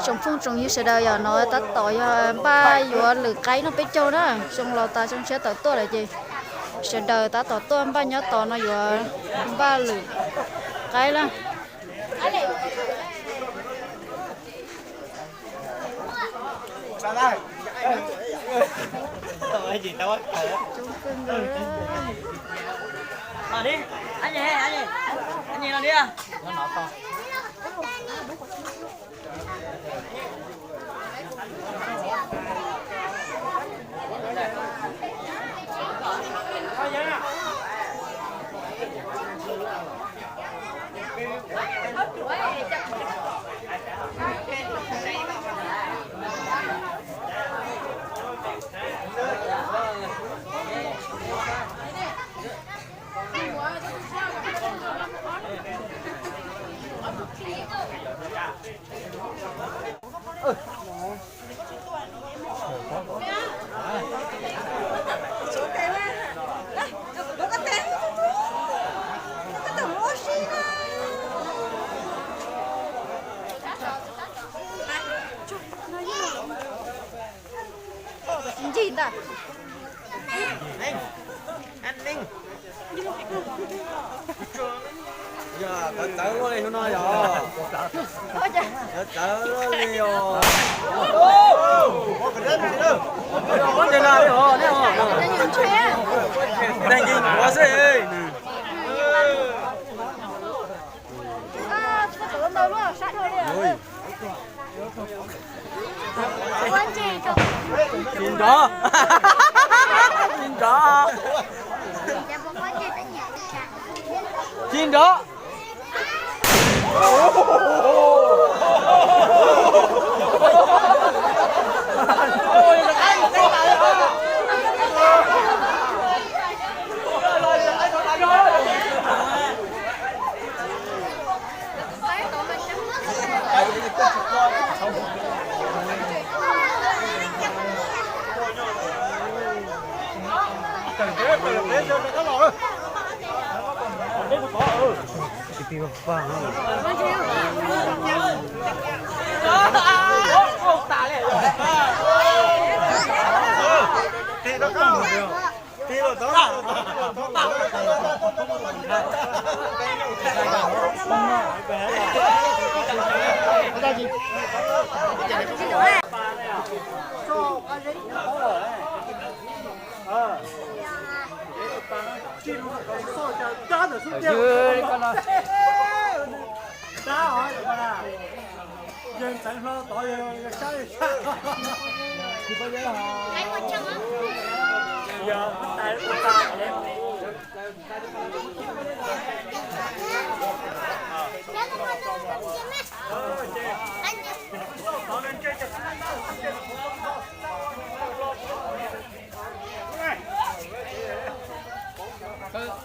Tsoom phooj tsoom ywg sawv daws, yog no tab tom yog npaj yuav lwm qaib noj peb caug na, zoo los tas zoo tshiab tawm tuaj lawm ces sawv daws tab tom tuaj npaj nyob tos no yuav npaj lwm qaib na. Ncig ntag. Yog txawv txawv luaj li no yog. Txawv txawv luaj li os. Teeg nkeeg nkuav xwb. Tsis nrov. Tsis nrov. Tsis nrov.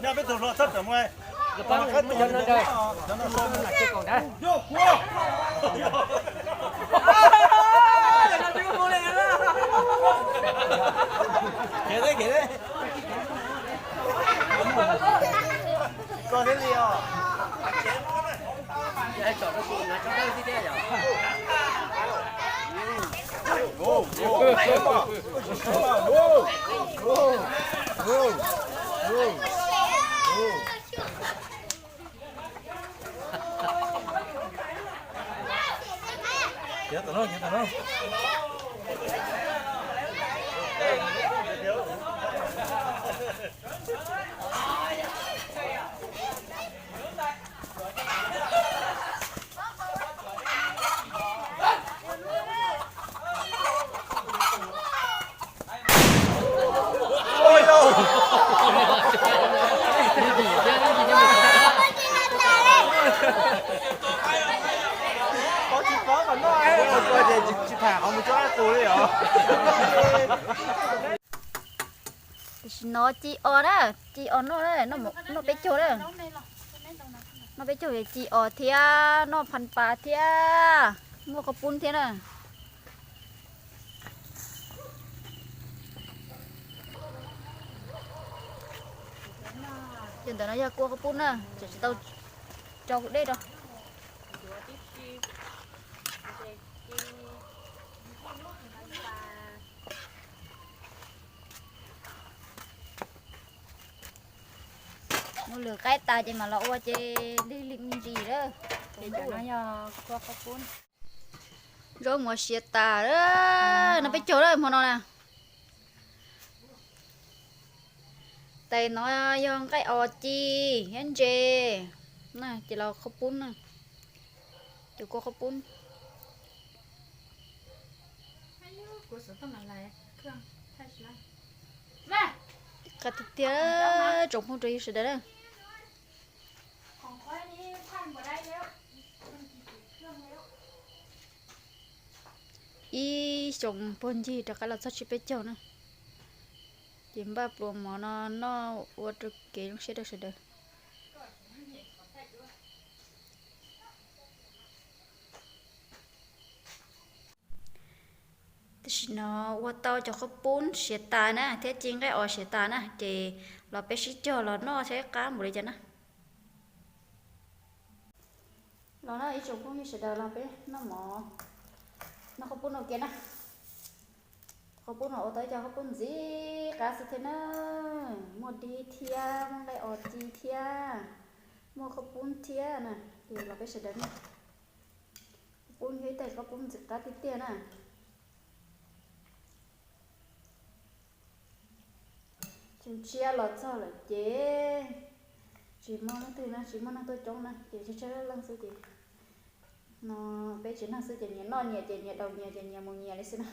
Nyob peb tug hluas txhob rawm mus. Koj thiaj li os. Tsis tham qhov mus cuab dab qus li os. Tam sim no ci os na, ci os noj na, noj peb caug na. Noj peb caug ci os thiab noj phan pas thiab, muaj qhaub poob thiab na. Cov ntawm no yog kua qhaub poob na, tseem tsis tau tso kuv dej rau. Mus lwm qaib tas ces mam los ua ces lig lig me ntsis lawm. Ces cov no yog kua qhaub poob. Zaub mov siav tas lawm, no peb caug lawm hmo no na. Tais no yog nqaij os ci thiab ntses na, ces los qhaub poob na, ces kua qhaub poob. Qab tiag tiag tsoom phooj ywg sawv daws na. Ib xyoos puag ncig rov qab los txog tsib peb caug na, ces npaj pluas mov no noj ua rau kev zoo siab rau sawv daws. Tam sim no ua tau cov qhaub poob siav tas na thiab ci nqaij os siav tas na, ces los peb sib cog los noj saib qab npaum li cas na. Los na ib tsoom phooj ywg sawv daws los peb noj mov, noj qhaub poob no kiag na. Qhaub poob no ua tau ib co qhaub poob ntxim qab xwb thiab na, muaj dib thiab, muaj nqaij os ci thiab, muaj qhaub poob thiab na, ces los peb sawv daws noj. Qhaub poob yog ib tais qhaub poob ntxim qab tiag tiag na. Xyoo tshiab los txog lawm ces tsis muaj leej twg na, tsis muaj neeg tuaj coob na, ces tsawg tsawg leej xwb ces no peb tsev neeg xwb ces nyias noj nyias ces nyias daus nyias ces nyias mus nyias li xwb na.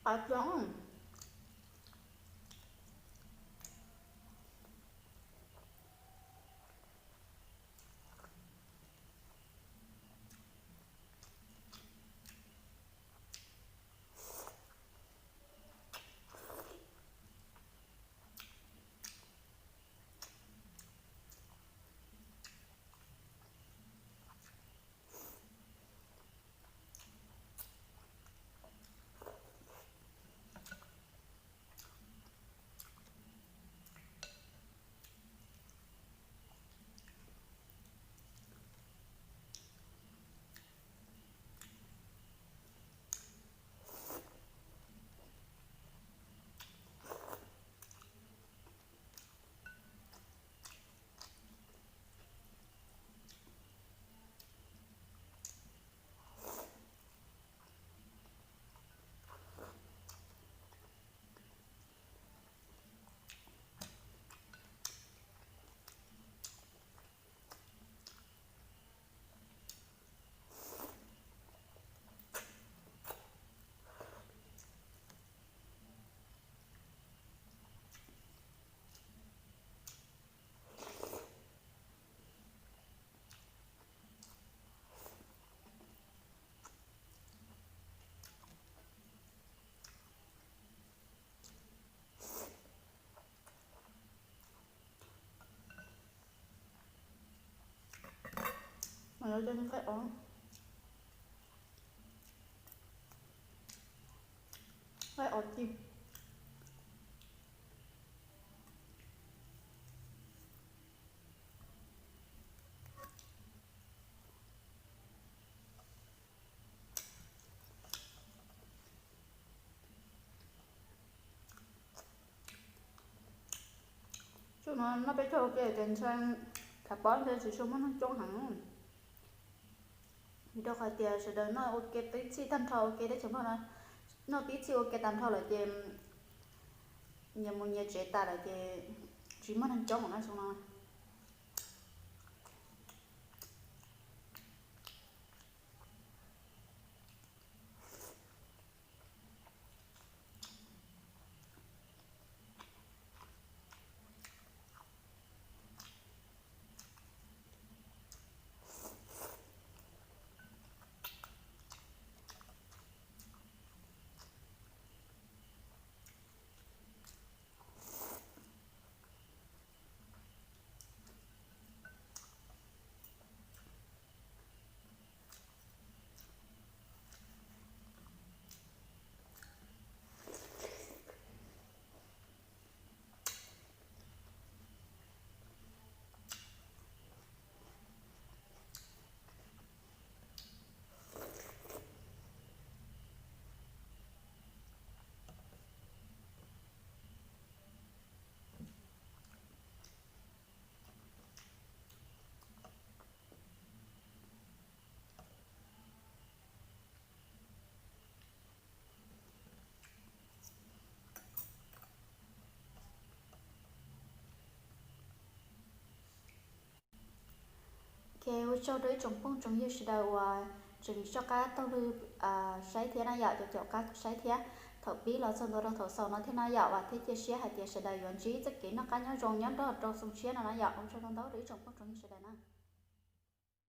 Qab zoo. Mas lawv cov nqaij os, nqaij os ci. Noj peb caug ua ke ces ntshai khav pob ntshai tsis tshua muaj neeg coob heev. Vim rau qhov tias sawv daws noj ua ke pib txhij tag nrho ua ke teb chaws Nplog no, noj pib txhij ua ke tag nrho lawm ces nyias mus nyias tsev tas lawm ces tsis muaj neeg coob no xyoo no. Ok, ua tsaug rau ib tsoom phooj tsoom ywg sawv daws uas tseem soj qab taug lw saib thiab na yom, caum caum qab saib thiab. Thaum pib los txog ntua rau thaum xaus no thiab na yom, vam thiab cia siab hais tias sawv daws yuav ntsib txoj kev noj qab nyob zoo nyob nrog rau xyoo tshiab no na yom. Ua tsaug ntau ntau rau ib tsoom phooj tsoom ywg sawv daws na.